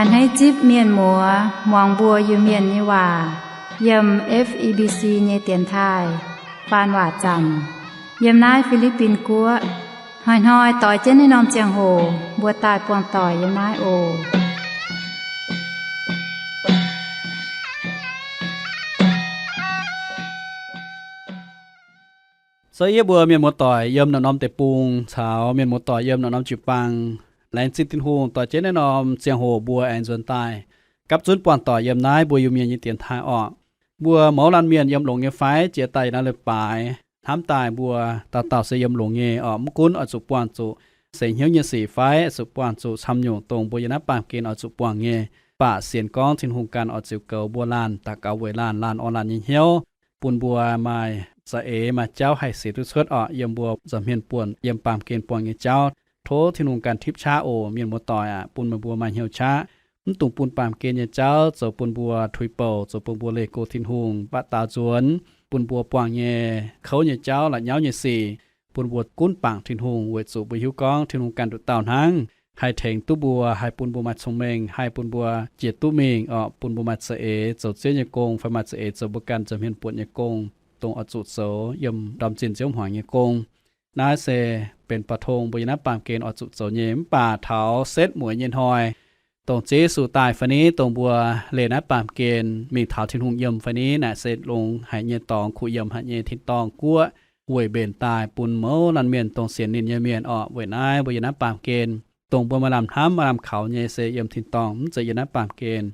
A'hneiv zipv mienh muoz muangx mbuo Iu-Mienh nyei waac yiem F E B C nyei dienx taaih faan waac zanc yiem naaiv Fi^li^bin Guoqv. Hnoi-hnoi doix jienv naaiv norm ziangh hoc mbuo daaih buangh doic yiem naaiv oc. Se yie mbuo mienh muoz-doic yiem norm-norm deic-bung caux mienh muoz-doic yiem norm-norm jiu-baang, laengz zingh Tin-Hungh doix jienv naaiv norm ziangh hoc mbuo aengx nzuonx daaih gapv zunv buangh doic yiem naaiv mbuo Iu-Mienh nyei dienx taaih orqc. Mbuo mouz laanh mienh yiem longx nyei fai? Jiex daaih yietc norm leiz-baaix hnamv daaih mbuo dauh dauh se yiem longx nyei orqc. Mv gunv oix zuqc buangh zuqc seix hnyouv nyei sic fai oix zuqc buangh zuqc camv nyungc dongh mbuo yiem naaiv baamh gen oix zuqc buangh nyei, mv baac sienx gorngv Tin-Hungh ganh oix ziux goux mbuo laanh, daux gaux weic laanh, laanh orn laanh nyei hnyouv, bun mbuo maaih za'eix maaih jauv haih sienx duqv cuotv orqc yiem mbuo nza'hmien buonc yiem baamh gen buangh nyei jauv. Tov Tin-Hungh ganh tipv qaqv oc. Mienh muoz-doic aac, bun meih mbuo maaih hnyouv qaqv, mv dungx bun baamh gen nyei jauv zoux bun mbuo tuix bouc, zoux bun mbuo leih go Tin-Hungh, mv baac daaux nzuonx bun mbuo buangh nyei kouv nyei jauv, la'nyauv nyei sic, bun mbuo gunv bangc Tin-Hungh weic zuqc mbuo hiuv gorngv Tin-Hungh ganh nduqc dauh hnangv haih tengx duqv mbuo, haih bun mbuo maaih cong-mengh, haih bun mbuo jiex duqv mingh orqc, bun mbuo maaih za'eix zoux Ziouv nyei gong fai maaih za'eix zoux mbuo ganh nza'hmien buonc nyei gong, dongh oix zuqc zoux yiem ndorm zinh nziouv hmuangx nyei gong. Naaiv se benx ba'tong mbuo yiem naaiv baamh gen oix zuqc zoux nyei. Mv baac taux setv mueiz nyei hnoi, dongh Ziouv Yesu daaih fai ni, dongh mbuo leih naaiv baamh gen mingh taux Tin-Hungh yiem fai ni, naaic se longx haic nyei dorngx, kuh yiem haic nyei tin-dorngh guoqv weic mbenc daaih bun mouz laanh mienh dongh sienx ninh nyei mienh orqc. Weic naaiv mbuo yiem naaiv baamh gen, dongh mbuo maaih lamh hnamv maaih lamh kaux nyei se yiem tin-dorngh, mv zeiz yiem naaiv baamh gen.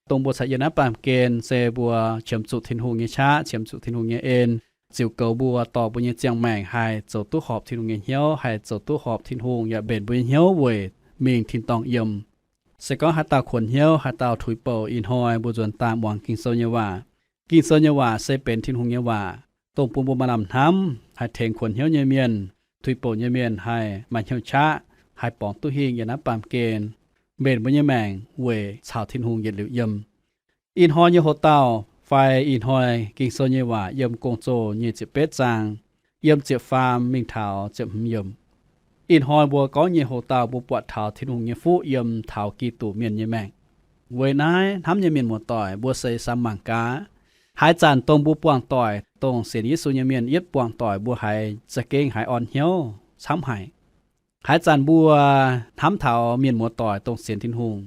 Dongh mbuo caux yiem naaiv baamh gen se mbuo qiemx zuqc Tin-Hungh nyei qaqv, qiemx zuqc Tin-Hungh nyei en, ziux goux mbuo, dorh mbuo nyei ziangh maengc haih zoux duqv horpc Tin-Hungh nyei hnyouv, haih zoux duqv horpc Tin-Hungh yaac mbenc mbuo nyei hnyouv weic mingh tin-dorngh yiem. Se gorngv haaix dauh kuonx hnyouv, haaix dauh tuix bouc, ih hnoi mbuo nzuonx daaih muangx Ging-Sou nyei waac. Ging-Sou nyei waac se benx Tin-Hungh nyei waac, dongh bun mbuo maaih lamh hnamv, haih tengx kuonx hnyouv nyei mienh, tuix bouc nyei mienh haih maaih hnyouv qaqv, haih borngz duqv hingh yiem naaiv baamh gen, mbenc mbuo nyei maengc weic caux Tin-Hungh yietc liuz yiem. Ih hnoi nyei hoc-dauh fai ih hnoi Ging-Sou nyei waac yiem Gong-Zoh nyic ziepc betv zaang, yiem ziepc faam mingh taux ziepc hmz yiemc. Ih hnoi mbuo gorngv nyei hoc-dauh mbuo buatc taux Tin-Hungh nyei fuqv yiem taux Giduc mienh nyei maengc. Weic naaiv hnamv nyei mienh muoz-doic, mbuo se samx mangc gaax, haaix zanc dongh mbuo buangh doic, dongh sienx Yesu nyei mienh yietv buangh doic mbuo haiz za'gengh haiz orn hnyouv camv haic. Haaix zanc mbuo hnamv taux mienh muoz-doic dongh sienx Tin-Hungh,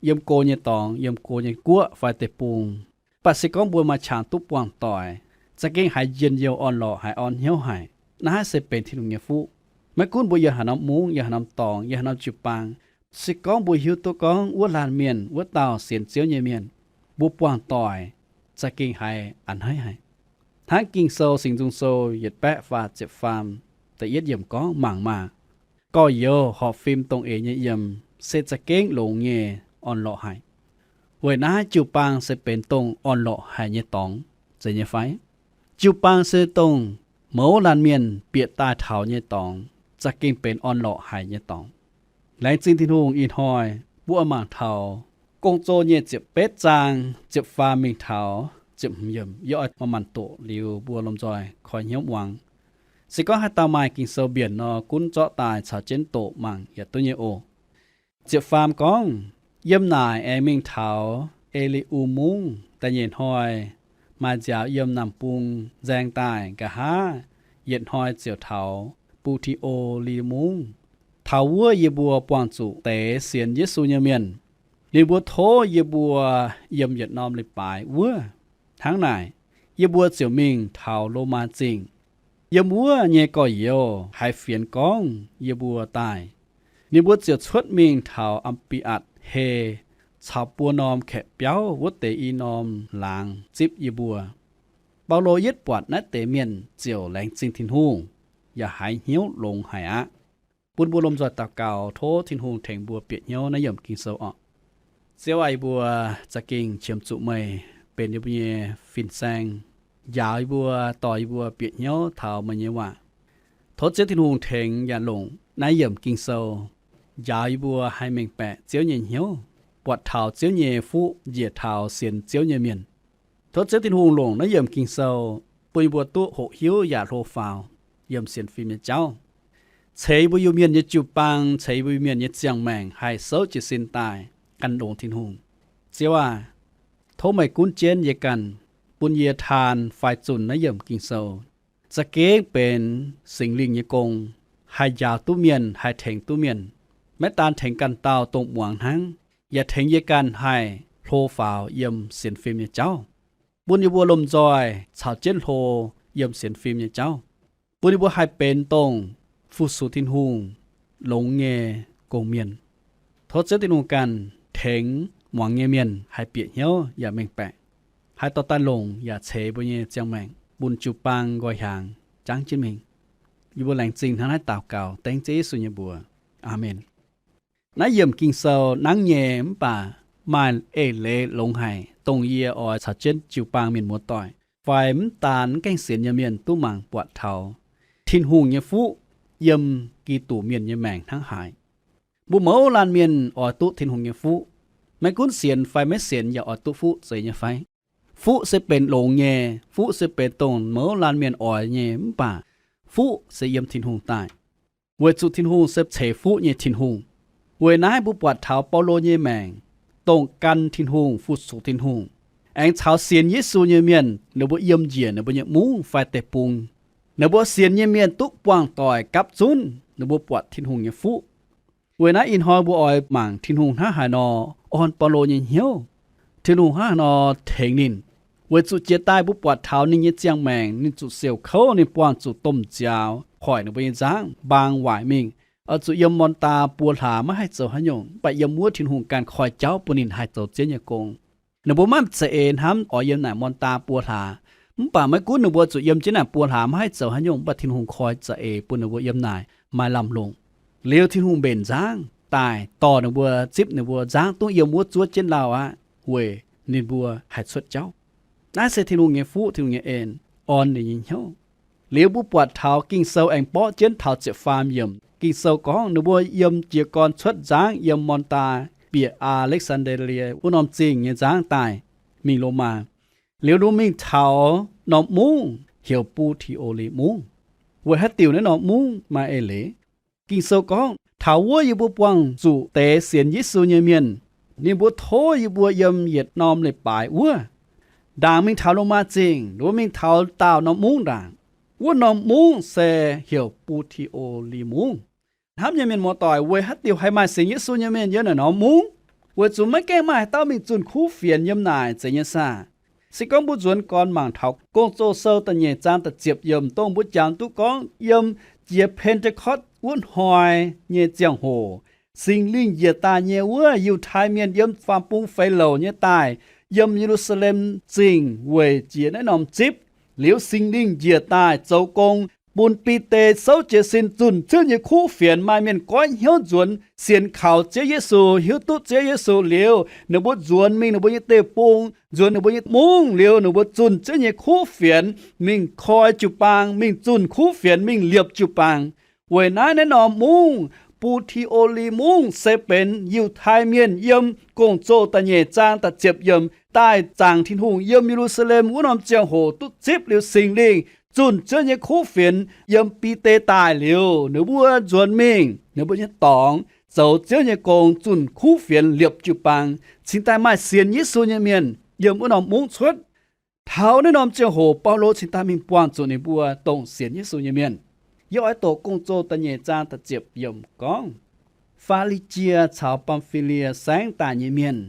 yiem go nyei dorngx, yiem go nyei guoqv fai deic-bung, mv baac se gorngv mbuo maaih qangx duqv buangh doic, za'gengh haiz njien-youh orn-lorqc, haiz orn hnyouv haic. Naaiv se benx Tin-Hungh nyei fuqv. Maiv gunv mbuo yiem haaix norm mungv, yiem haaix norm dorngx, yiem haaix norm jiu-baang, se gorngv mbuo hiuv duqv gorngv wuov laanh mienh, wuov dauh sienx Ziouv nyei mienh, mbuo buangh doic za'gengh haiz a'hneiv haic. Hnangv Ging-Sou Singx Nzung Sou yietc baeqv faah ziepc faam da'yietv yiemc gorngv, mangc maah! Gorx-youz horpc fim dongh eix nyei yiem se za'gengh longx nyei, orn-lorqc haic. Weic naaiv jiu-baang se benx dongh orn-lorqc haic nyei dorngx, zeiz nyei fai? Jiu-baang se dongh mouz laanh mienh bieqc daaih taux nyei dorngx, za'gengh benx orn-lorqc haic nyei dorngx. Laengz zingh Tin-Hungh, ih hnoi mbuo oix mangc taux Gong-Zoh nyic ziepc betv zaang ziepc faam mingh taux ziepc hmz yiemc. Yie oix manc-manc doqc liuz mbuo lomh nzoih koi hnyouv muangx. Se gorngv haaix dauh maaih Ging-Sou mbienc nor, gunv zorqv daaih caux jienv doqc mangc yaac duqv nyei oc. Ziepc faam gorngv, Yiem naaic aengx mingh taux E^li^um Mungv. Da'nyeic hnoi maaih nziaaux yiem Naamh Bung nzaeng daaih. Nqa'haav yietc hnoi ziouc taux Bu^ti^o^li Mungv. Taux wuov yie mbuo buangh zuqc deix sienx Yesu nyei mienh. Ninh mbuo tov yie mbuo yiem yietc norm leiz-baaix wuov. Hnangv naaic, yie mbuo ziouc mingh taux Lomaa Zingh. Yiem wuov nyei gorx-youz haiz fienx gorngv yie mbuo daaih, ninh mbuo ziouc cuotv mingh taux Am^bi^atc^he caux buo norm kaeqv biauv wuov deix i norm laangz zipv yie mbuo. Baulo yietv buatc naaiv deix mienh ziouc laengz zingh Tin-Hungh, yaac haiz hnyouv longx haic aqv. Bun mbuo lomh nzoih daux gaux tov Tin-Hungh tengx mbuo bieqc hnyouv naaiv yiemc Ging-Sou orqc. Ziouv aac, yie mbuo za'gengh qiemx zuqc meih benx yie mbuo nyei fin-saeng, njaaux yie mbuo, dorh yie mbuo bieqc hnyouv taux meih nyei waac. Tov Ziouv Tin-Hungh tengx yaac longc naaiv yiemc Ging-Sou njaaux yie mbuo haih mengh baeqc Ziouv nyei hnyouv, buatc taux Ziouv nyei fuqv njiec taux sienx Ziouv nyei mienh. Tov Ziouv Tin-Hungh longc naaiv yiemc Ging-Sou bun yie mbuo duqv hoqc hiuv yaac hlo faaux yiem sienx fim nyei jauv, ceix yie mbuo Iu-Mienh nyei jiu-baang, ceix yie mbuo Iu-Mienh nyei ziangh maengc haih souv jiez sin daaih, gan longx Tin-Hungh. Ziouv aah! Tov meih gunv jienv yie ganh, bun yie taan fai zunh naaiv yiemc Ging-Sou. Za'gengh benx Singx Lingh nyei gong, haih njaaux duqv mienh, haih tengx duqv mienh. Maiv daan tengx ganh dauh dongh muangx hnangv, yaac tengx yie ganh haih hlo faaux yiem sienx fim nyei jauv, bun yie mbuo lomh nzoih caux jienv hlo yiem sienx fim nyei jauv, bun yie mbuo haih benx dongh fu-sux Tin-Hungh longx nyei gong-mienh. Tov Ziouv Tin-Hungh ganh tengx muangx nyei mienh haih bieqc hnyouv yaac mengh baeqc, haih dorh daaih longc yaac ceix mbuo nyei ziangh maengc bun jiu-baang nqoi hiaangx jangv jienv mingh. Yie mbuo laengz zingh hnangv naaiv daux gaux dengv Ziouv Yesu nyei mbuox. Aamen. Naaiv yiemc Ging-Sou nangv nyei mv baac maaih eix leiz longx haic, dongh yie oix caux jienv jiu-baang mienh muoz-doic fai mv daan mv gaengh sienx nyei mienh duqv mangc buatc taux Tin-Hungh nyei fuqv yiem Giduc mienh nyei maengc hnangv haaix. Mbuo mouz laanh mienh oix duqv Tin-Hungh nyei fuqv. Maiv gunv sienx fai maiv sienx yaac oix duqv fuqv zeiz nyei fai? Fuqv se benx longx nyei, fuqv se benx dongh mouz laanh mienh oix nyei, mv baac fuqv se yiem Tin-Hungh daaih, weic zuqc Tin-Hungh se ceix fuqv nyei Tin-Hungh. Weic naaiv mbuo buatc taux Baulo nyei maengc, dongh gan Tin-Hungh, fu-sux Tin-Hungh, aengx caux sienx Yesu nyei mienh ninh mbuo yiem njiec ninh mbuo nyei mungv fai deic-bung. Ninh mbuo sienx nyei mienh duqv buangh doic gapv zunv ninh mbuo buatc Tin-Hungh nyei fuqv. Weic naaiv ih hnoi mbuo oix mangc Tin-Hungh hnangv haaix nor orn Baulo nyei hnyouv, Tin-Hungh hnangv haaix nor tengx ninh. Weic zuqc jiex daaih mbuo buatc taux ninh nyei ziangh maengc, ninh zuqc siouc kouv, ninh buangh zuqc domh nziaaux hoic ninh mbuo nyei nzangv mbaang waaic mingh, oix zuqc yiem morn daa buo hlaax maiv haih zoux haaix nyungc, mv baac yiem wuov Tin-Hungh ganh koi jauv bun ninh haih zoux Ziouv nyei gong. Ninh mbuo maiv za'eix hnamv oix yiem naaic morn daa buo hlaax, mv baac maiv gunv ninh mbuo zuqc yiem jienv naaic buo hlaax maiv haih zoux haaix nyungc, mv baac Tin-Hungh koi za'eix bun ninh mbuo yiem naaic maaih lamh longc. Liuz Tin-Hungh mbenc nzangv daaih dorh ninh mbuo, zipv ninh mbuo nzangv duqv yiem wuov zuov jienv lauh aqv, weic ninh mbuo haih cuotv jauv. Naaiv se Tin-Hungh nyei fuqv, Tin-Hungh nyei en, orn ninh nyei hnyouv. Liuz mbuo buatc taux Ging-Sou aengx borqv jienv taux ziepc faam yiemc. Ging-Sou gorngv ninh mbuo yiem jiez gorn cuotv nzangv yiem morn daa bieqc Aa^lekv^saan^ndaa^lie wuov norm zingh nyei nzangv daaih mingh Lomaa. Liuz ninh mbuo mingh taux norm mungv heuc Butioli Mungv. Weic haaix diuc naaiv norm mungv maaih eix leiz? Ging-Sou gorngv, taux wuov yie mbuo buangh zuqc deix sienx Yesu nyei mienh. Ninh mbuo tov yie mbuo yiem yietc norm leiz-baaix wuov. Ndaangc mingh taux Lomaa Zingh, ninh mbuo mingh taux daauh norm mungv ndaangc. Wuov norm mungv se heuc Butioli Mungv. Hnamv nyei mienh muoz-doic, weic haaix diuc haih maaih sienx Yesu nyei mienh yiem naaic norm mungv? Weic zuqc maiv gaengh maaih haaix dauh mingh zunh kuv fienx yiem naaic zeiz nyei saah? Se gorngv mbuo nzuonx gorn mangc taux Gong-Zoh Sou da'nyeic zaang da'ziepc yiemc, dongh mbuo jangx duqv gorngv yiem jiex Pentecost wuov hnoi nyei ziangh hoc, Singx Lingh njiec daaih nyei wuov, Yiutai Mienh yiem faam-bung feix louc nyei daaih yiem Ye^lu^saa^lem Zingh weic jiex naaiv norm zipv. Liuz Singx Lingh njiec daaih zoux gong, bun Bide souv jiez sin zunh Ziouv nyei kuv fienx. Maaih mienh goiv hnyouv nzuonx sienx kaux Ziouv Yesu, hiuv duqv Ziouv Yesu liuz, ninh mbuo nzuonx mingh ninh mbuo nyei deic-bung, nzuonx ninh mbuo nyei mungv liuz, ninh mbuo zunh Ziouv nyei kuv fienx, mingh koi jiu-baang, mingh zunh kuv fienx, mingh liepc jiu-baang. Weic naaiv, naaiv norm mungv, Butioli Mungv, se benx Yiutai Mienh yiem Gong-Zoh da'nyeic zaang da'ziepc yiemc daaih zaangc Tin-Hungh yiem Ye^lu^saa^lem wuov norm ziangh hoc duqv zipv liuz Singx Lingh zunh Ziouv nyei kuv fienx yiem Bide daaih liuz, ninh mbuo nzuonx mingh ninh mbuo nyei dorngx zoux Ziouv nyei gong, zunh kuv fienx, liepc jiu-baang, cingx daaih maaih sienx Yesu nyei mienh yiem wuov norm mungv cuotv. Taux naaiv norm ziangh hoc Baulo cingx daaih mingh buangh zuqc ninh mbuo dongh sienx Yesu nyei mienh. Yie oix doqc Gong-Zoh da'nyeic zaang da'ziepc yiemc gorngv, Faa^li^jie caux Bam^fi^lie Saengv daaih nyei mienh,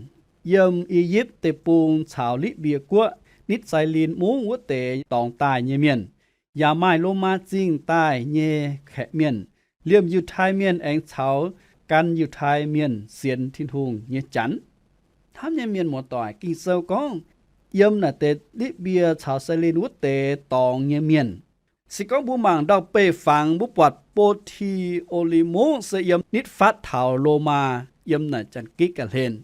yiem I^yipv Deic-Bung caux Lipv^mbie Guoqv nitv Sailinx Mungv wuov deix dorngx daaih nyei mienh, yaac maaih Lomaa Zingh daaih nyei kaeqv mienh, liemh Yiutai Mienh aengx caux gan Yiutai Mienh sienx Tin-Hungh nyei Janx. Hnamv nyei mienh muoz-doic, Ging-Sou gorngv yiem naaic deix Lipv^mbie caux Sailinx wuov deix dorngx nyei mienh. Se gorngv mbuo mangc ndau-beih fangx, mbuo buatc Bo^ti^o^li Mungv se yiem nitv fatv taux Lomaa, yiem naaic Janx-Gikc ga'hlen.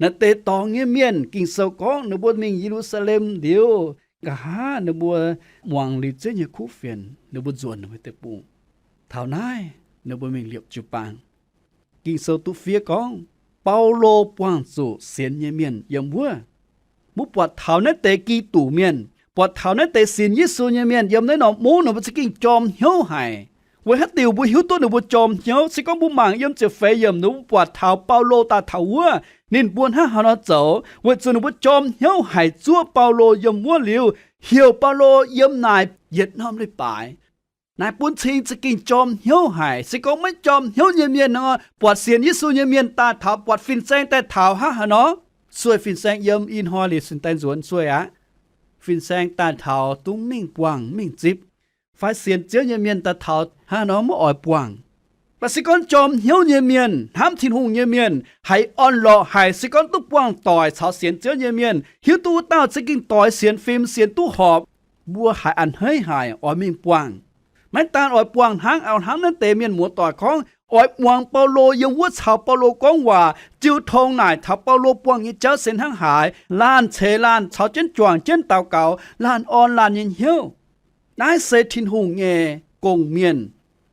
Naaiv deix dorngx nyei mienh, Ging-Sou gorngv ninh mbuo mingh Ye^lu^saa^lem liuz, nqa'haav ninh mbuo muangx liuz Ziouv nyei kuv fienx, ninh mbuo nzuonx ninh mbuo deic-bung. Taux naaiv ninh mbuo mingh liepc jiu-baang. Ging-Sou duqv fiev gorngv Baulo buangh zuqc sienx nyei mienh yiem wuov. Mbuo buatc taux naaiv deix Giduc mienh, buatc taux naaiv deix sienx Yesu nyei mienh yiem naaiv norm mungv, ninh mbuo za'gengh jorm hnyouv haic. Weic haaix diuc mbuo hiuv duqv ninh mbuo jorm hnyouv? Se gorngv mbuo mangc yiem ziepc feix yiemc, ninh mbuo buatc taux Baulo daaih taux wuov, Ninh mbuo hnangv haaix nor zoux? Weic zuqc ninh mbuo jorm hnyouv haic zuov Baulo yiem wuov liuz, heuc Baulo yiem naaic yietc norm leiz-baaix. Naaiv bun cing za'gengh jorm hnyouv haic. Se gorngv maiv jorm hnyouv nyei mienh nor, buatc sienx Yesu nyei mienh daaih taux, buatc fin-saeng daaih taux hnangv haaix nor? Sueih fin-saeng yiem ih hnoi liuz sin daaih nzuonx sueih aqv. Fin-saeng daaih taux dungx mingh buangh mingh zipv. Fai sienx Ziouv nyei mienh daaih taux hnangv haaix nor maiv oix buangh. Mv baac se gorngv jorm hnyouv nyei mienh, hnamv Tin-Hungh nyei mienh, haiz orn-lorqc haic, se gorngv duqv buangh doic caux sienx Ziouv nyei mienh, hiuv duqv wuov dauh za'gengh doix sienx fim, sienx duqv horpc, mbuo haiz a'hneiv haic oix mingh buangh. Maiv daan oix buangh hnangv, hnamv naaiv deix mienh muoz-doic gorngv, oix muangx Baulo yiem wuov caux Baulo gorngv waac, jiu tong naaic taux Baulo buangh nyei jauv se hnangv haaix, laanh ceix laanh caux jienv juangc jienv daux gaux, laanh orn laanh nyei hnyouv. Naaiv se Tin-Hungh nyei gong-mienh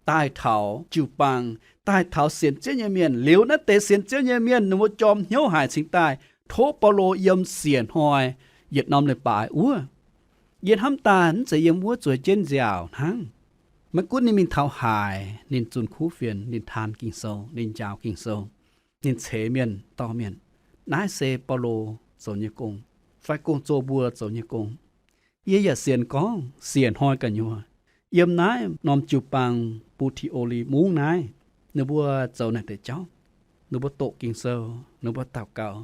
daaih taux jiu-baang, daaih taux sienx Ziouv nyei mienh. Liuz naaiv deix sienx Ziouv nyei mienh ninh mbuo jorm hnyouv haic cingx daaih tov Baulo yiem siec hnoi yietc norm leiz-baaix wuov. Yie hnamv daaih mv zeiz yiem wuov zueiz jienv nziaauc hnangv. Maiv gunv ninh mingh taux haaix, ninh zunh kuv fienx, ninh taan Ging-Sou, ninh njaaux Ging-Sou, ninh ceix mienh dorh mienh. Naaiv se Baulo zoux nyei gong, fai gong-zoh mbuo zoux nyei gong. Yie yaac sienx gorngv siec hnoi gu'nyuoz yiem naaiv norm jiu-baang Butioli Mungv naaiv, ninh mbuo zoux naaiv deix jauv. Ninh mbuo doqc Ging-Sou, ninh mbuo daux gaux,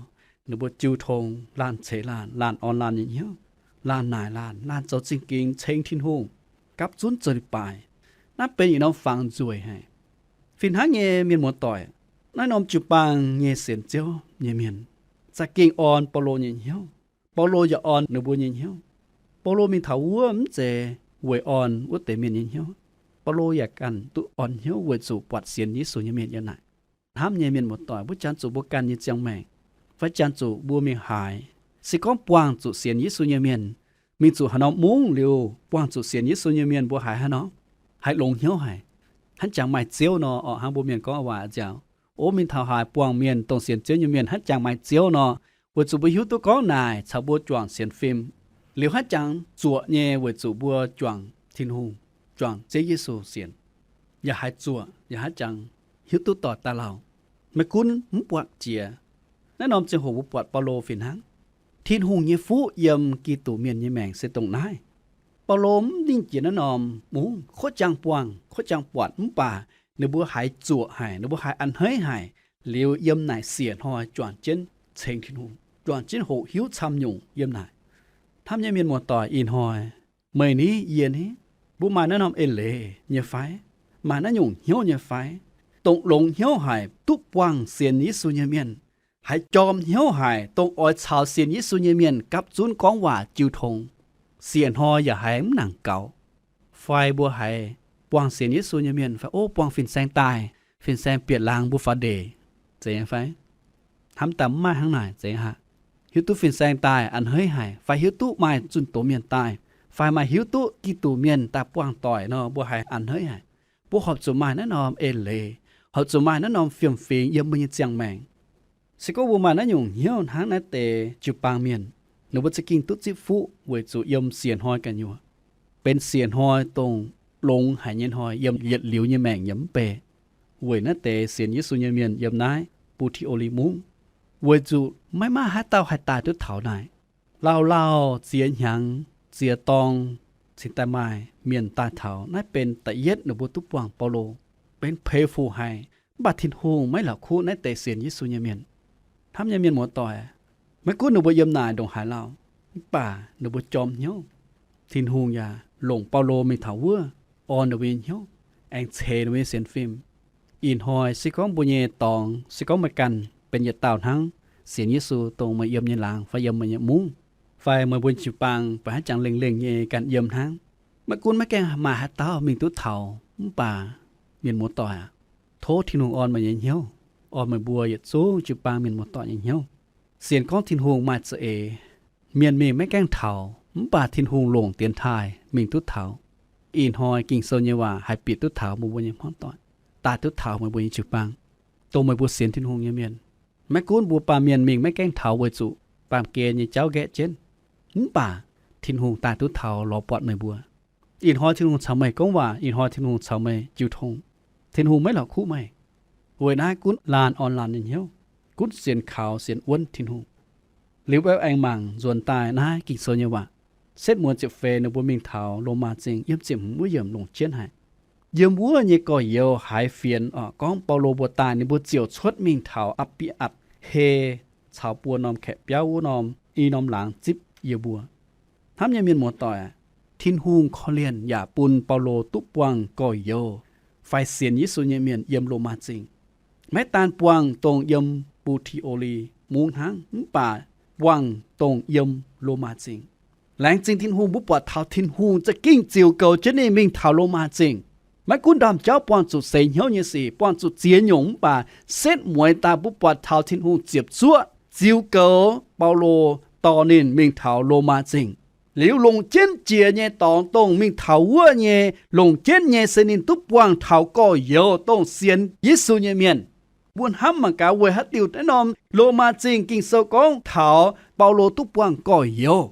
ninh mbuo jiu tong, laanh ceix laanh, laanh orn laanh nyei hnyouv, laanh naaic laanh, laanh zoux zingh gingx ceng Tin-Hungh, gapv zunv zoux leiz-baaix. Naaiv benx yietc norm fangx nzueic haic. Fih hnangv nyei, mienh muoz-doic, naaiv norm jiu-baang nyei sienx Ziouv nyei mienh za'gengh orn Baulo nyei hnyouv. Baulo yaac orn ninh mbuo nyei hnyouv. Baulo mingh taux wuov mv zeiz weic orn wuov deix mienh nyei hnyouv. Baulo yaac ganh duqv orn hnyouv weic zuqc buatc sienx Yesu nyei mienh yiem naaic. Hnamv nyei mienh muoz-doic, mbuo jangx zuqc mbuo ganh nyei ziangh maengc, fai jangx zuqc mbuo mingh haaix, se gorngv buangh zuqc sienx Yesu nyei mienh, mingh zuqc haaix norm mungv liuz buangh zuqc sienx Yesu nyei mienh, mbuo haiz haaix nor? Haiz longx hnyouv haic. Hnangv jangx maaih Ziouv nor, orqc, hnangv mbuo mienh gorngv waac nziaauc, ov, mingh taux haaix buangh mienh dongh sienx Ziouv nyei mienh hnangv jangx maaih Ziouv nor, weic zuqc mbuo hiuv duqv gorngv naaic caux mbuo juangc sienx fim. Liuz hnangv jangx zuoqc nyei weic zuqc mbuo juangc Tin-Hungh, juangc Ziouv Yesu sienx, yaac haiz zuoqc, yaac hnangv jangx hiuv duqv doic daaih lauh. Maiv gunv mv buatc jiex, naaiv norm ziangh hoc mbuo buatc Baulo fih hnangv. Tin-Hungh nyei fuqv yiem Giduc mienh nyei maengc se dongh naaiv. Baulo mv ninh jiex naaiv norm mungv, kov jangx buangh, kov jangx buatc, mv baac ninh mbuo haiz zuoqc haic, ninh mbuo haiz a'hneiv haic, liuz yiem naaic siec hnoi juangc jienv ceng Tin-Hungh, juangc jienv hoqc hiuv camv nyungc yiem naaic. Hnamv nyei mienh muoz-doic, ih hnoi meih ni, yie ni, mbuo maaih naaiv norm eix leiz nyei fai? Maaih naaiv nyungc hnyouv nyei fai? Dongh longx hnyouv haic duqv buangh sienx Yesu nyei mienh, haiz jorm hnyouv haic dongh oix caux sienx Yesu nyei mienh gapv zunv gorngv waac jiu tong, siec hnoi yaac haiz mv nangc gaux. Fai mbuo haiz buangh sienx Yesu nyei mienh fai, ov, buangh fin-saeng daaih, fin-saeng bieqc laangz mbuo faaux ndeic, zeiz nyei fai? Hnamv daaih mv maaih hnangv naaic, zeiz aqv. Hiuv duqv fin-saeng daaih a'hneiv haic, fai hiuv duqv maaih zunh doz mienh daaih, fai maaih hiuv duqv Giduc mienh daaih buangh doic nor, mbuo haiz a'hneiv haic. Mbuo horpc zuqc maaih naaiv norm eix leiz, horpc zuqc maaih naaiv norm fiem-fingx yiem mbuo nyei ziangh maengc. Se gorngv mbuo maaih naaiv nyungc hnyouv hnangv naaiv deix jiu-baang mienh, ninh mbuo za'gengh duqv zipv fuqv weic zuqc yiem siec hnoi gu'nyuoz, benx siec hnoi dongh longx haic nyei hnoi yiem yietc liuz nyei maengc yaac mv bei. Weic naaiv deix sienx Yesu nyei mienh yiem naaiv Butioli Mungv, weic zuqc maiv maaih haaix dauh haih daaih duqv taux naaic. Lauh lauh ziex hnyangx, ziex dorng cingx daaih maaih mienh daaih taux. Naaiv benx da'yietv ninh mbuo duqv buangh Baulo, benx peix fuc haic. Mv baac Tin-Hungh maiv la'kuqv naaiv deix sienx Yesu nyei mienh. Hnamv nyei mienh muoz-doic, maiv gunv ninh mbuo yiem naaic ndongc haaix lauh, mv baac ninh mbuo jorm hnyouv. Tin-Hungh yaac longc Baulo mingh taux wuov, orn ninh mbuo nyei hnyouv, aengx ceix ninh mbuo nyei sienx fim. Ih hnoi se gorngv mbuo nyei dorngx, se gorngv meih ganh benx yietc dauh hnangv, sienx Yesu dongh meih yiem nyei laangz fai yiem meih nyei mungv, fai meih mbuo nyei jiu-baang baac hnangv jangx lengh lengh nyei ganh yiem hnangv. Maiv gunv maiv gaengh maaih haaix dauh mingh duqv taux, mv baac mienh muoz-doic aac, tov Tin-Hungh orn meih nyei hnyouv, orn meih mbuo yietc zungv jiu-baang mienh muoz-doic nyei hnyouv. Sienx gorngv Tin-Hungh maaih za'eix, mienh mingh maiv gaengh taux, mv baac Tin-Hungh longc dienx taaih mingh duqv taux. Ih hnoi Ging-Sou nyei waac haih bieqc duqv taux meih mbuo nyei hmuangv doic, daaih duqv taux meih mbuo nyei jiu-baang, dongh meih mbuo sienx Tin-Hungh nyei mienh. Maiv gunv mbuo baamh mienh mingh maiv gaengh taux weic zuqc baamh gen nyei jauv nqaeqv jienv, mv baac Tin-Hungh daaih duqv taux lorz buatc meih mbuo. Ih hnoi Tin-Hungh caux meih gorngv waac, ih hnoi Tin-Hungh caux meih jiu tong. Tin-Hungh maiv la'kuqv meih. Weic naaiv gunv laanh orn laanh nyei hnyouv. gunv sienx kaux sienx wuonv Tin-Hungh. Liuz mbuo aengx mangc nzuonx daaih naaiv Ging-Sou nyei waac, setv muonz ziepc feix ninh mbuo mingh taux Lomaa Zingh, yiem ziepc hmz wuov yiemc longc jienv haic. Yiem wuov nyei gorx-youz haiz fienx oc, gorngv Baulo mbuo daaih, ninh mbuo ziouc cuotv mingh taux Apc^bi^atc^he caux buo norm kaeqv biauv wuov norm, i norm laangz zipv yie mbuo. Hnamv nyei mienh muoz-doic, Tin-Hungh korv-lienh yaac bun Baulo duqv buangh gorx-youz fai sienx Yesu nyei mienh yiem Lomaa Zingh. Maiv daan buangh dongh yiem Butioli mungv hnangv, mv baac buangh dongh yiem Lomaa Zingh. Laengz zingh Tin-Hungh, mbuo buatc taux Tin-Hungh za'gengh ziux goux jienv ninh mingh taux Lomaa Zingh. Maiv gunv ndaamv-jauv buangh zuqc seix hnyouv nyei sic, buangh zuqc ziex nyungc, mv baac setv mueiz daaih mbuo buatc taux Tin-Hungh ziepc zuoqv ziux goux Baulo, dorh ninh mingh taux Lomaa Zingh. Liuz longc jienv jiex nyei dorngx dongh mingh taux wuov nyei, longc jienv nyei se ninh duqv buangh taux gorx-youz dongh sienx Yesu nyei mienh. Mbuo hnamv mangc gaax, weic haaix diuc naaiv norm Lomaa Zingh Ging-Sou gorngv taux Baulo duqv buangh gorx-youz?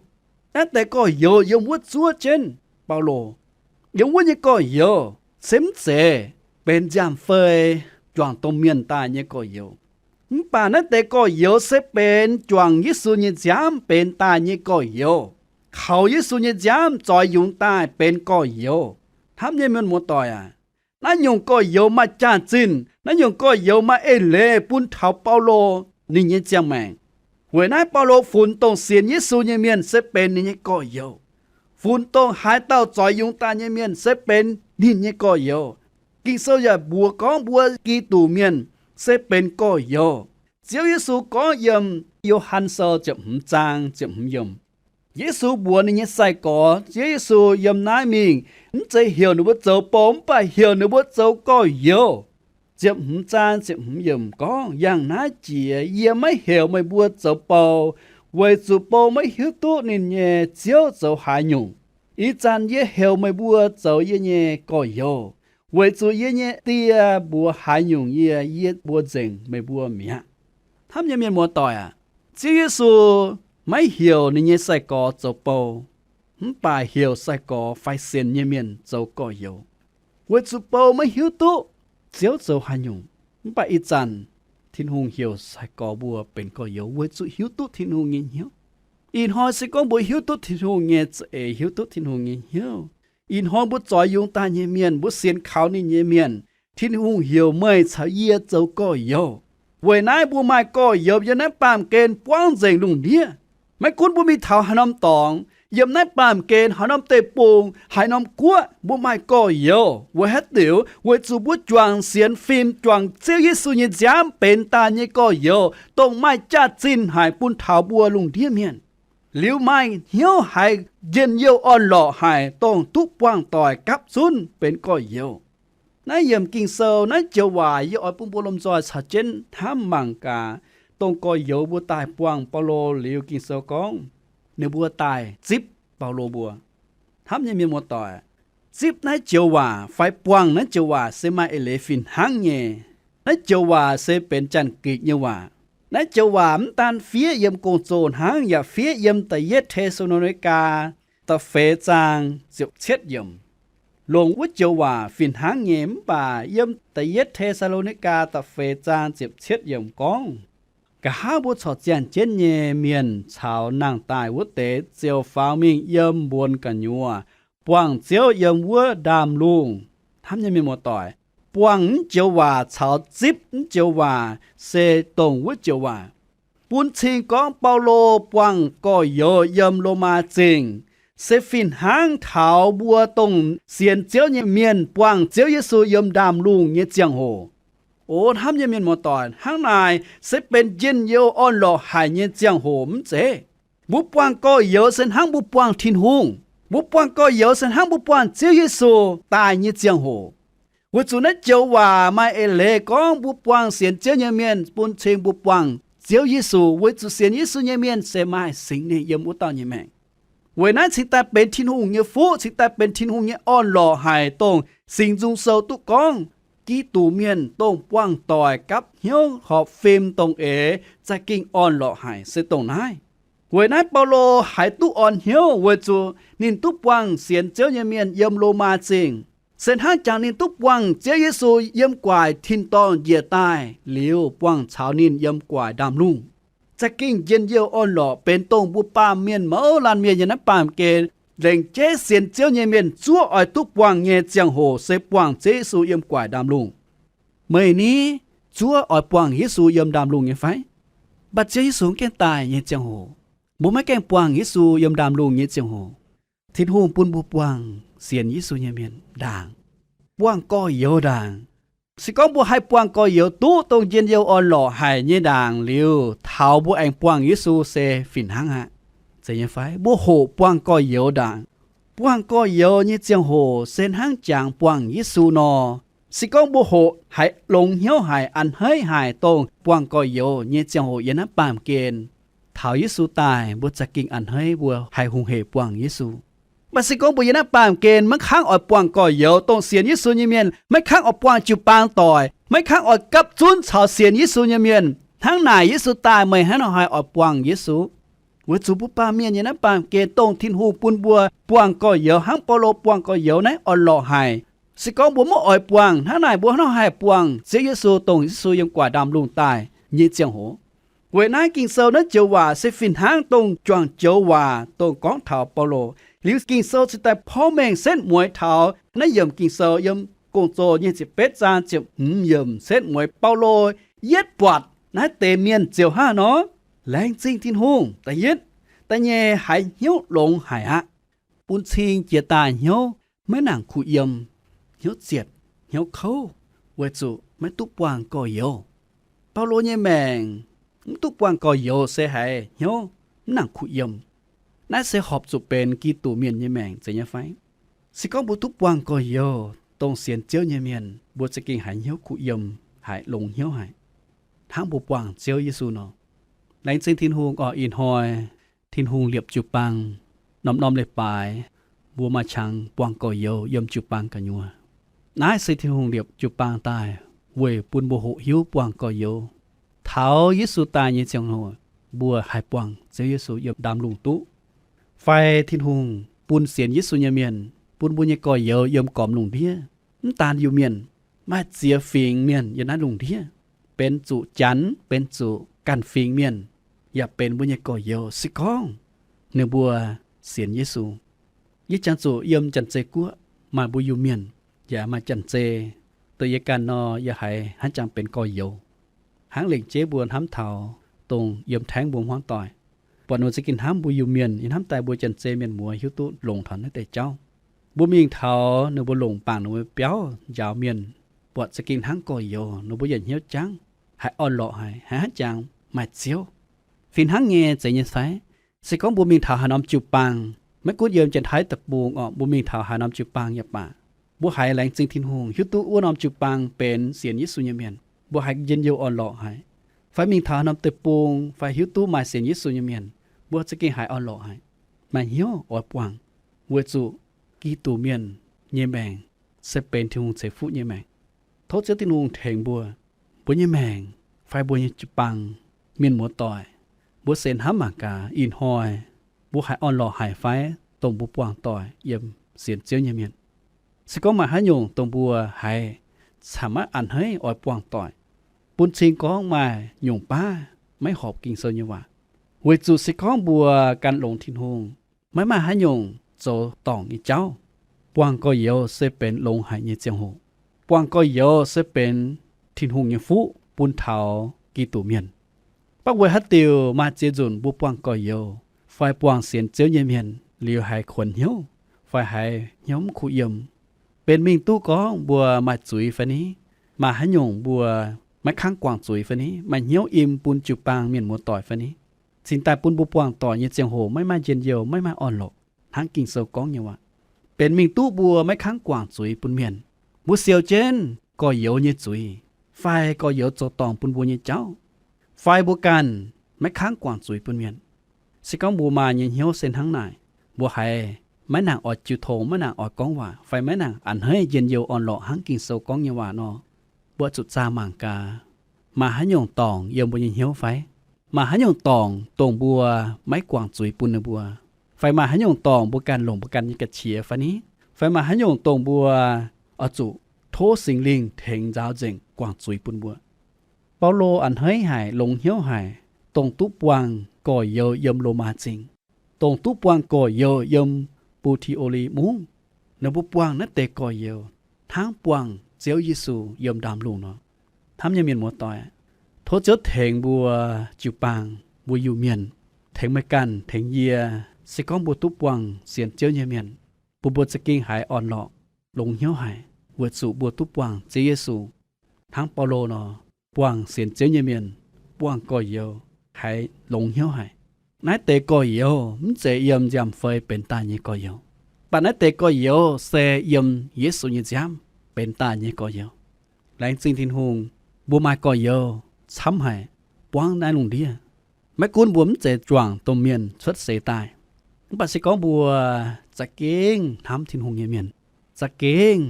Naaiv deix gorx-youz yiem wuov zuov jienv Baulo. Yiem wuov nyei gorx-youz se mv zeiz benx nziaamv-fei juangc domh mienh daaih nyei gorx-youz. Mv baac naaiv deix gorx-youz se benx juangc Yesu nyei nziaamv benx daaih nyei gorx-youz, kaux Yesu nyei nziaamv zoix yungz daaih benx gorx-youz. Hnamv nyei mienh muoz-doic aac, naaiv nyungc gorx-youz maaih jaax-zinh, naaiv nyungc gorx-youz maaih eix leiz bun taux Baulo ninh nyei ziangh maengc. Weic naaiv Baulo funx dongh sienx Yesu nyei mienh se benx ninh nyei gorx-youz. Funx dongh haaix dauh zoix yungz daaih nyei mienh se benx ninh nyei gorx-youz. Ging-Sou yaac mbuox gorngv mbuo Giduc mienh se benx gorx-youz. Ziouv Yesu gorngv yiem Yo^han Sou ziepc hmz zaang ziepc hmz yiemc, Yesu mbuox ninh nyei sai-gorx, Ziouv Yesu yiem naaiv mingh, mv zeiz heuc ninh mbuo zoux bou, mv baac heuc ninh mbuo zoux gorx-youz. Ziepc hmz zaang ziepc hmz yiemc gorngv, Yangh naaiv jiex yie maiv heuc meih mbuo zoux bou, weic zuqc bou maiv hiuv duqv ninh nyei ziouv zoux haaix nyungc. Ih zanc yie heuc meih mbuo zoux yie nyei gorx-youz, weic zuqc yie nyei Die mbuox haaix nyungc yie, yie mbuox nzengc meih mbuo mi'aqv. Hnamv nyei mienh muoz-doic aac, Ziouv Yesu maiv heuc ninh nyei sai-gorx zoux bou, mv baac heuc sai-gorx fai sienx nyei mienh zoux gorx-youz, weic zuqc bou maiv hiuv duqv Ziouv zoux haaix nyungc. Mv baac ih zanc Tin-Hungh heuc sai-gorx mbuo benx gorx-youz weic zuqc hiuv duqv Tin-Hungh nyei hnyouv. Ih hnoi se gorngv mbuo hiuv duqv Tin-Hungh nyei za'eix, hiuv duqv Tin-Hungh nyei hnyouv. Ih hnoi mbuo zoix yungz daaih nyei mienh, mbuo sienx kaux ninh nyei mienh, Tin-Hungh heuc meih caux yie zoux gorx-youz. Weic naaiv mbuo maaih gorx-youz yiem naaiv baamh gen buangv nzengc lungh ndiev. Maiv gunv mbuo mingh taux haaix norm dorngx, yiem naaiv baamh gen haaix norm deic-bung, haaix norm guoqv, mbuo maaih gorx-youz. Weic haaix diuc? Weic zuqc mbuo juangc sienx fim, juangc Ziouv Yesu nyei nziaamv benx daaih nyei gorx-youz, dongh maaih jaax-zinh haic bun taux mbuo lungh ndiev mienh. Liuz maaih hnyouv haiz njien-youh orn-lorqc haic, dongh duqv buangh doic gapv zunv benx gorx-youz. Naaiv yiemc Ging-Sou naaiv joux waac yie oix bun mbuo lomh nzoih caux jienv hnamv mangc gaax, dongh gorx-youz mbuo daaih buangh Baulo liuz, Ging-Sou gorngv ninh mbuo daaih zipv Baulo mbuo. Hnamv nyei mienh muoz-doic, zipv naaiv joux waac fai buangh naaiv joux waac se maaih eix leiz fih hnangv nyei. Naaiv joux waac se benx Janx-Gikc nyei waac. Naaiv joux waac mv daan fiev yiem Gong-Zoh hnangv, yaac fiev yiem Da'yietv Te^saa^lo^ni^gaa da'feix zaang ziepc cietv yiemc. Longc wuov joux waac fih hnangv nyei, mv baac yiem Da'yietv Te^saa^lo^ni^gaa da'feix zaang ziepc cietv yiemc gorngv, Nqa'haav mbuo corc ziangh jienv nyei mienh caux nangh daaih wuov deix ziouc faaux mingh yiem mbuonx gu'nyuoz, buangh Ziouv yiem wuov ndaamv-lungh. Hnamv nyei mienh muoz-doic, buangh naaiv joux waac caux zipv naaiv joux waac se dongh wuov joux waac. Bun cing gorngv Baulo buangh gorx-youz yiem Lomaa Zingh se fih hnangv taux mbuo dongh sienx Ziouv nyei mienh buangh Ziouv Yesu yiem ndaamv-lungh nyei ziangh hoc. O hnamv nyei mienh muoz-doic, hnangv naaic se benx njien-youh orn-lorqc haic nyei ziangh hoc mv zeiz? Mbuo buangh gorx-youz se hnangv mbuo buangh Tin-Hungh. Mbuo buangh gorx-youz se hnangv mbuo buangh Ziouv Yesu daaih nyei ziangh hoc. Weic zuqc naaiv joux waac maaih eix leiz gorngv mbuo buangh sienx Ziouv nyei mienh bun cing mbuo buangh Ziouv Yesu, weic zuqc sienx Yesu nyei mienh se maaih Singx Lingh yiem wuov dauh nyei maengc. Weic naaiv cingx daaih benx Tin-Hungh nyei fuqv, cingx daaih benx Tin-Hungh nyei orn-lorqc haic, dongh Singx Nzung Sou duqv gorngv, Giduc mienh dongh buangh doic gapv hnyouv horpc fim dongh eix za'gengh orn-lorqc haic se dongh naaiv. Weic naaiv Baulo haiz duqv orn hnyouv weic zuqc ninh duqv buangh sienx Ziouv nyei mienh yiem Lomaa Zingh. se hnangv jangx ninh duqv buangh Ziouv Yesu yiem gu'nguaaic tin-dorngh njiec daaih liuz, buangh caux ninh yiem gu'nguaaic ndaamv-lungh. Za'gengh njien-youh orn-lorqc, benx dongh mbuo baamh mienh mouz laanh mienh yiem naaiv baamh gen, lengc jeiv sienx Ziouv nyei mienh zuov oix duqv buangh nyei ziangh hoc se buangh Ziouv Yesu yiem gu'nguaaic ndaamv-lungh. Meih ni, zuov oix buangh Yesu yiem ndaamv-lungh nyei fai? Mv baac Ziouv Yesu maiv gaengh daaih nyei ziangh hoc, mbuo maiv gaengh buangh Yesu yiem ndaamv-lungh nyei ziangh hoc, Tin-Hungh bun mbuo buangh sienx Yesu nyei mienh ndaangc, buangh gorx-youz ndaangc. Se gorngv mbuo haih buangh gorx-youz duqv dongh njien-youh orn-lorqc haic nyei ndaangc liuz, taux mbuo aengx buangh Yesu se fih hnangv aqv. Zeiz nyei fai? Mbuo hoqc buangh gorx-youz ndaangc. Buangh gorx-youz nyei ziangh hoc se hnangv jangx buangh Yesu nor. Se gorngv mbuo hoqc haiz longx hnyouv haic, a'hneiv haic dongh buangh gorx-youz nyei ziangh hoc yiem naaiv baamh gen, taux Yesu daaih mbuo za'gengh a'hneiv, mbuo haih hungh hec buangh Yesu. Mv baac se gorngv mbuo yiem naaiv baamh gen maiv kangv oix buangh gorx-youz, dongh sienx Yesu nyei mienh maiv kangv oix buangh jiu-baang doic, maiv kangv oix gapv zunv caux sienx Yesu nyei mienh, hnangv naaic Yesu daaih meih hnangv nor haih oix buangh Yesu? Weic zuqc mbuo baamh mienh yiem naaiv baamh gen dongh Tin-Hungh bun mbuo buangh gorx-youz hnangv Baulo buangh gorx-youz naaiv orn-lorqc haic. Se gorngv mbuo maiv oix buangh, hnangv naaic mbuo hnangv haaix buangh Ziouv Yesu, dongh Yesu yiem gu'nguaaic ndaamv-lungh daaih nyei ziangh hoc? Weic naaiv Ging-Sou naaiv joux waac se fih hnangv dongh juangc joux waac dongh gorngv taux Baulo. Liuz Ging-Sou cingx daaih porv mengh setv mueiz taux naaiv yiemc Ging-Sou yiem Gong-Zoh nyei ziepc betv zaang ziepc hmz yiemc setv mueiz Baulo yietv buatc naaiv deix mienh ziouc hnangv nor, laengz zingh Tin-Hungh, da'yietv, da'nyeic haiz hnyouv longx haic aqv. Bun cing jiex daaih hnyouv maiv nangc kuh yiem, hnyouv zietc, hnyouv kouv, weic zuqc maiv duqv buangh gorx-youz. Baulo nyei maengc mv duqv buangh gorx-youz se haiz hnyouv mv nangc kuh yiem. Naaiv se horpc zuqc benx Giduc mienh nyei maengc zeiz nyei fai? Se gorngv mbuo duqv buangh gorx-youz, dongh sienx Ziouv nyei mienh, mbuo za'gengh haiz hnyouv kuh yiem, haiz longx hnyouv haic, hnangv mbuo buangh Ziouv Yesu nor. Laengz zingh Tin-Hungh oc. Ih hnoi Tin-Hungh liepc jiu-baang norm-norm leiz-baaix, mbuo maaih qangx buangh gorx-youz yiem jiu-baang gu'nyuoz. Naaiv se Tin-Hungh liepc jiu-baang daaih weic bun mbuo hoqc hiuv buangh gorx-youz. Taux Yesu daaih nyei ziangh hoc, mbuo haih buangh Ziouv Yesu yiem ndaamv-lungh duqv. Fai Tin-Hungh bun sienx Yesu nyei mienh, bun mbuo nyei gorx-youz yiem gormx lungh ndiev. Mv daan Iu-Mienh, maaih ziex fingx mienh yiem naaiv lungh ndiev, benx zuqc Janx, benx zuqc ganh fingx mienh, yaac benx mbuo nyei gorx-youz. Se gorngv ninh mbuo sienx Yesu, yie jangx zuqc yiem Janx-Zei Guoqv maaih mbuo Iu-Mienh, yaac maaih Janx-Zei, dongh yie ganh nor, yie haiz hnangv jangx benx gorx-youz, hnangv lengc jeiv mbuo hnamv taux dongh yiem Tengx mbuo hmuangv doic, buatc ninh mbuo za'gengh hnamv mbuo Iu-Mienh, yie hnamv daaih mbuo Janx-Zei mienh muoz hiuv duqv longc taux naaiv deix jauv. Mbuo mingh taux ninh mbuo longc bangc ninh mbuo biauv njaaux mienh, buatc za'gengh hnangv gorx-youz, ninh mbuo yietc hnyouv jangv, haiz orn-lorqc haic, haiz hnangv jangx maaih Ziouv. Fih hnangv nyei zeiz nyei fai? Se gorngv mbuo mingh taux haaix norm jiu-baang, maiv gunv yiem Janx-Taiv Deic-Bung orqc, mbuo mingh taux haaix norm jiu-baang yaac baac, mbuo haiz laengz zingh Tin-Hungh, hiuv duqv wuov norm jiu-baang benx sienx Yesu nyei mienh, mbuo haiz njien-youh orn-lorqc haic. Fai mingh taux haaix norm deic-bung fai hiuv duqv maaih sienx Yesu nyei mienh, mbuo za'gengh haiz orn-lorqc haic, maaih hnyouv oix buangh, weic zuqc Giduc mienh nyei maengc se benx Tin-Hungh ceix fuqv nyei maengc. Tov Ziouv Tin-Hungh tengx mbuo, mbuo nyei maengc fai mbuo nyei jiu-baang, mienh muoz-doic, mbuo se hnamv mangc gaax ih hnoi mbuo haiz orn-lorqc haic fai, dongh mbuo buangh doic yiem sienx Ziouv nyei mienh. Se gorngv maaih haaix nyungc dongh mbuo haiz camv maiv a'hneiv oix buangh doic, bun cing gorngv maaih nyungc baav maiv horpc Ging-Sou nyei waac. Weic zuqc se gorngv mbuo gan longx Tin-Hungh, maiv maaih haaix nyungc zoux dorngc nyei jauv. Buangh gorx-youz se benx longx haic nyei ziangh hoc. Buangh gorx-youz se benx Tin-Hungh nyei fuqv bun taux Giduc mienh. Mv baac weic haaix diuc maaih ziex nzunc mbuo buangh gorx-youz fai buangh sienx Ziouv nyei mienh liuz haiz kuonx hnyouv fai haiz hnyouv mv kuh yiem? Benx mingh duqv gorngv mbuo maaih zuiz fai ni? Maaih haaix nyungc mbuo maiv kangv guangc zuiz fai ni? Maaih hnyouv im bun jiu-baang mienh muoz-doic fai ni? Cingx daaih bun mbuo buangh doic nyei ziangh hoc maiv maaih njien-youh, maiv maaih orn-lorqc hnangv Ging-Sou gorngv nyei waac. Benx mingh duqv mbuo maiv kangv guangc zuiz bun mienh, mbuo siou jienv gorx-youz nyei zuiz, fai gorx-youz zoux dorngc bun mbuo nyei jauv, fai mbuo ganh maiv kangv guangc zuiz bun mienh. Se gorngv mbuo maaih nyei hnyouv se hnangv naaic, mbuo haiz maiv nangc oix jiu tong, maiv nangc oix gorngv waac, fai maiv nangc a'hneiv njien-youh orn-lorqc hnangv Ging-Sou gorngv nyei waac nor, mbuo zuqc zaah mangc gaax, maaih haaix nyungc dorngc yiem mbuo nyei hnyouv fai? Maaih haaix nyungc dorngc dongh mbuo maiv guangc zuiz bun ninh mbuo? Fai maaih haaix nyungc dorngc mbuo ganh longc mbuo ganh nyei ga'qiex fai ni? Fai maaih haaix nyungc dongh mbuo oix zuqc tov Singx Lingh tengx nzaaux nzengc guangc zuiz bun mbuo. Baulo a'hneiv haic, longx hnyouv haic, dongh duqv buangh gorx-youz yiem Lomaa Zingh, dongh duqv buangh gorx-youz yiem Butioli Mungv. Ninh mbuo buangh naaiv deix gorx-youz hnangv buangh Ziouv Yesu yiem ndaamv-lungh nor. Hnamv nyei mienh muoz-doic, tov Ziouv tengx mbuo jiu-baang, mbuo Iu-Mienh, tengx meih ganh, tengx yie. Se gorngv mbuo duqv buangh sienx Ziouv nyei mienh, bun mbuo za'gengh haiz orn-lorqc, longx hnyouv haic, weic zuqc mbuo duqv buangh Ziouv Yesu. Hnangv Baulo nor, buangh sienx Ziouv nyei mienh, buangh gorx-youz, haiz longx hnyouv haic. Naaiv deix gorx-youz mv zeiz yiem nziaamv-fei benx daaih nyei gorx-youz, mv baac naaiv deix gorx-youz se yiem Yesu nyei nziaamv benx daaih nyei gorx-youz. Laengz zingh Tin-Hungh, mbuo maaih gorx-youz camv haic, buangv naaiv lungh ndiev. Maiv gunv mbuo mv zeiz juangc domh mienh cuotv seix daaih, mv baac se gorngv mbuo za'gengh hnamv Tin-Hungh nyei mienh, za'gengh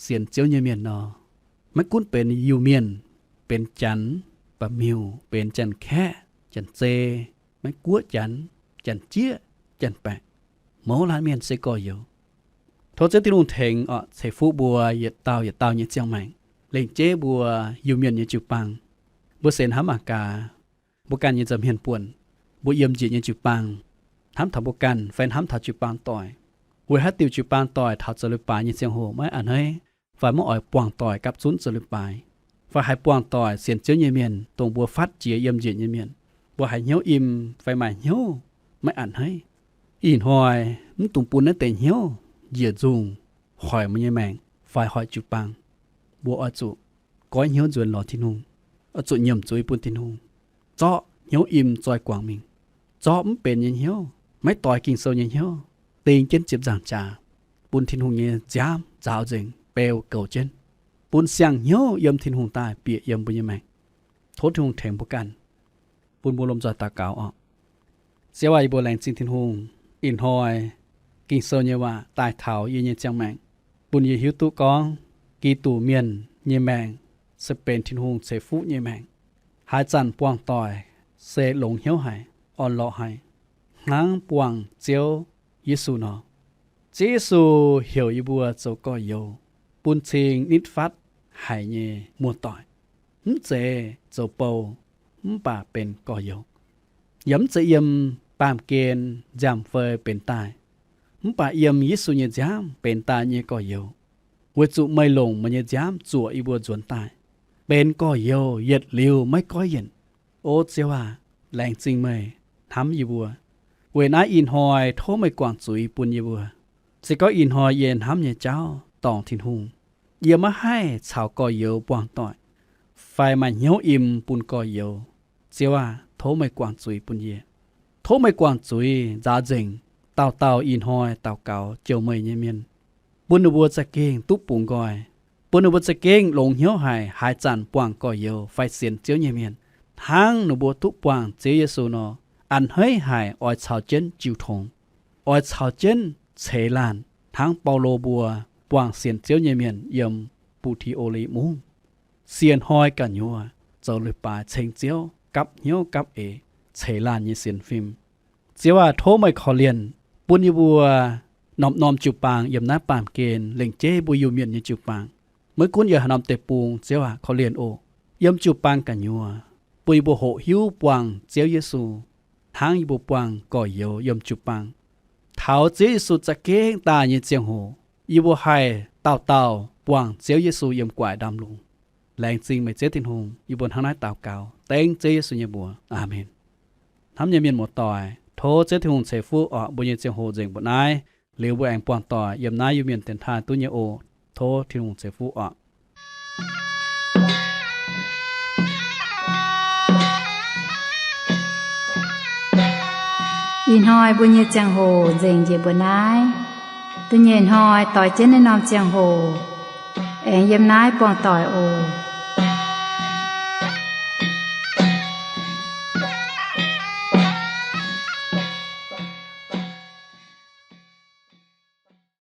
sienx Ziouv nyei mienh nor, maiv gunv benx Iu-Mienh, benx Janx, Ba'miuh, benx Janx-Kaeqv, Janx-Zei, Meiv-Guoqv Janx, Janx-Jieqv, Janx-Baeqc, mouz laanh mienh se gorx-youz. Tov Ziouv Tin-Hungh tengx orqc, ceix fuqv mbuo yietc dauh yietc dauh nyei ziangh maengc, lengc jeiv mbuo Iu-Mienh nyei jiu-baang. Mbuo se hnamv mangc gaax, mbuo ganh nyei nza'hmien buonc, mbuo yiem njiec nyei jiu-baang, hnamv taux mbuo ganh fai hnamv taux jiu-baang doic, weic haaix diuc jiu-baang doic taux zoux leiz-baaix nyei ziangh hoc maiv a'hneiv, fai maiv oix buangh doic gapv zunv zoux leiz-baaix, fai haiz buangh doic sienx Ziouv nyei mienh, dongh mbuo fatv jiex yiem njiec nyei mienh, mbuo haiz hnyouv im fai maaih hnyouv maiv a'hneiv. Ih hnoi mv dungx bun naaiv deix hnyouv njiec nzungh hoic mbuo nyei maengc fai hoic jiu-baang. Mbuo oix zuqc goiv hnyouv nzuonx lorz Tin-Hungh, oix zuqc nyiemc zuiz bun Tin-Hungh, zorqv hnyouv im zoi guangc mingh, zorqv mv benx nyei hnyouv, maiv doix Ging-Sou nyei hnyouv, ding jienv ziepc nzaangc jaax, bun Tin-Hungh nyei nziaamv nzaaux nzengc, beu goux jienv, bun siang-hnyouv yiem Tin-Hungh daaih bieqc yiem mbuo nyei maengc. Tov Tin-Hungh tengx mbuo ganh. Bun mbuo lomh nzoih daux gaux orqc. Ziouv aac, yie mbuo laengz zingh Tin-Hungh ih hnoi Ging-Sou nyei waac daaih taux yie nyei ziangh maengc, bun yie hiuv duqv gorngv Giduc mienh nyei maengc se benx Tin-Hungh ceix fuqv nyei maengc. Haaix zanc buangh doic se longx hnyouv haic, orn-lorqc haic, hnangv buangh Ziouv Yesu nor. Ziouv Yesu heuc yie mbuo zoux gorx-youz, bun cing nitv fatv haic nyei muoz-doic, mv zeiz zoux bou, mv baac benx gorx-youz. Yaac mv zeiz yiem baamh gen nziaamv-fei benx daaih, mv baac yiem Yesu nyei nziaamv benx daaih nyei gorx-youz, weic zuqc meih longc meih nyei nziaamv zuoqc yie mbuo nzuonx daaih, benx gorx-youz yietc liuz maiv goiv yienc. O Ziouv aac, laengz zingh meih hnamv yie mbuo. Weic naaiv ih hnoi tov meih guangc zuiz bun yie mbuo. Se gorngv ih hnoi yie hnamv nyei jauv dorngc Tin-Hungh, yie maiv haih caux gorx-youz buangh doic, fai maaih hnyouv im bun gorx-youz, Ziouv aac, tov meih guangc zuiz bun yie. Tov meih guangc zuiz nzaaux nzengc dauh dauh ih hnoi daux gaux jouh meih nyei mienh, bun ninh mbuo za'gengh duqv bungx nqoi, bun ninh mbuo za'gengh longx hnyouv haic haaix zanc buangh gorx-youz fai sienx Ziouv nyei mienh, hnangv ninh mbuo duqv buangh Ziouv Yesu nor, a'hneiv haic oix caux jienv jiu tongx, oix caux jienv ceix laanh hnangv Baulo mbuo buangh sienx Ziouv nyei mienh yiem Butioli Mungv. Siec hnoi ga'nyuoz zoux leiz-baaix ceng Ziouv gapv hnyouv gapv eix ceix laanh nyei sienx fim. Ziouv aac, tov meih korv-lienh bun yie mbuo norm-norm jiu-baang yiem naaiv baamh gen, lengc jeiv mbuo Iu-Mienh nyei jiu-baang. Maiv gunv yiem haaix norm deic-bung, Ziouv aac, korv-lienh oc. Yiem jiu-baang ga'nyuoz bun yie mbuo hoqc hiuv buangh Ziouv Yesu hnangv yie mbuo buangh gorx-youz yiem jiu-baang. Taux Ziouv Yesu za'gengh daaih nyei ziangh hoc, yie mbuo haih dauh dauh buangh Ziouv Yesu yiem guaaic ndaamv-lungh. Laengz zingh meih Ziouv Tin-Hungh. Yie mbuo hnangv naaiv daux gaux dengv Ziouv Yesu nyei mbuox. Aamen. Hnamv nyei mienh muoz-doic, tov Ziouv Tin-Hungh ceix fuqv orqc, mbuo nyei ziangh hoc nzengc mbuoqc naaiv. Liuz mbuo aengx buangh doic yiem naaiv Iu-Mienh dienx taaih duqv nyei oc. Tov Tin-Hungh ceix fuqv orqc. Ih hnoi mbuo nyei ziangh hoc nzengc njiec mbuoqc naaiv. Da'nyeic hnoi doix jienv naaiv norm ziangh hoc aengx yiem naaiv buangh doic oc.